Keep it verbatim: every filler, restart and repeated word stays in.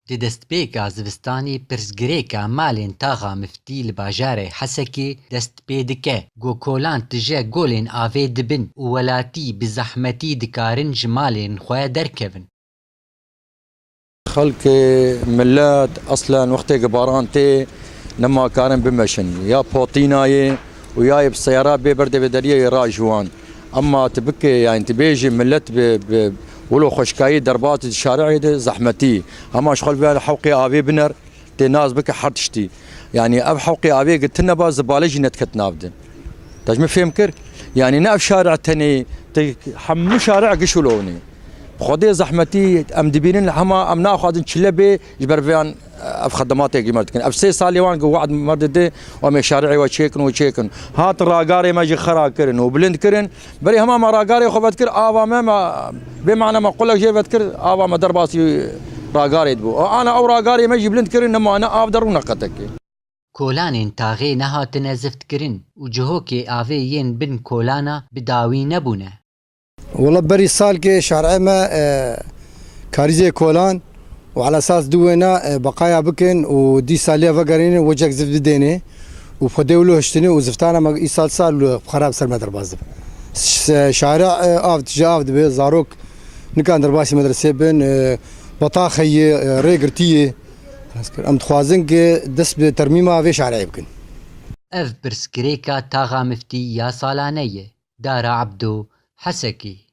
Di destpêka zivistanê pirsgirêka malên taxa miftî li bajarê Hesekê dest pê dike, ku kolan tije golên avê dibin û welatî bi zehmetî dikarin ji malên xwe derkevin. Xelkê, millet, eslen wextê ku baran tê, nema karin bimeşin. Ya potînayê û ya yê bi seyara bê berdê vê deriyê ra ji wan. Ema tu bikê, yani tu bêjî millet bi, bi wilo xweşkayî derbas di şari'ê de zehmetî. Ema ji xwe li vê hewqê avê biner, tê nas bike her tiştî. Yani ev hewqê avê gi tune ba zibale jî nediket nav de. Te ji min fêm kir? Yani ne ev şari'a tenê, te hemû şari'a giş û lovnê. Xwedê zehmetî em dibînin, hema em naxwazin çile bê ji ber vê an ev xedematekî me dikin. Ev sê salê wan ku wad me dide, em ê şari'ê we çêkin û çêkin. Hat ragarê me jî xera kirin û bilind kirin. Berê hema me ragarê xwe vedkir, ava me, me bê mane me qulek jê vedkir, ava me derbasî ragarê dibû. Ana ew ragarê me jî bilind kirin, nemane av derûne qetekê. Kolanên taxê nehatine ziftkirin û cihokê avê yên bin kolana bi dawî nebûne. Wela berî salkê şarê me, e, karîzê kolan û ala esas di wêna, e, beqaya bikin û dîsa lê vegerînin wecek zift bidêne û xwedê wilo hiştine û ziftana me îsal sal wilo xerab ser me derbas dibe. Ş-, şare, e, av, tije av dibe, zarok nikan derbasî medresê bin, e, betax heye, e, rê girtî ye. Em dixwazin ki dest bi termîma vê şareyê bikin. Ev pirsgirêka taxa miftî ya salane ye. Dara Ebdo, Hesekî.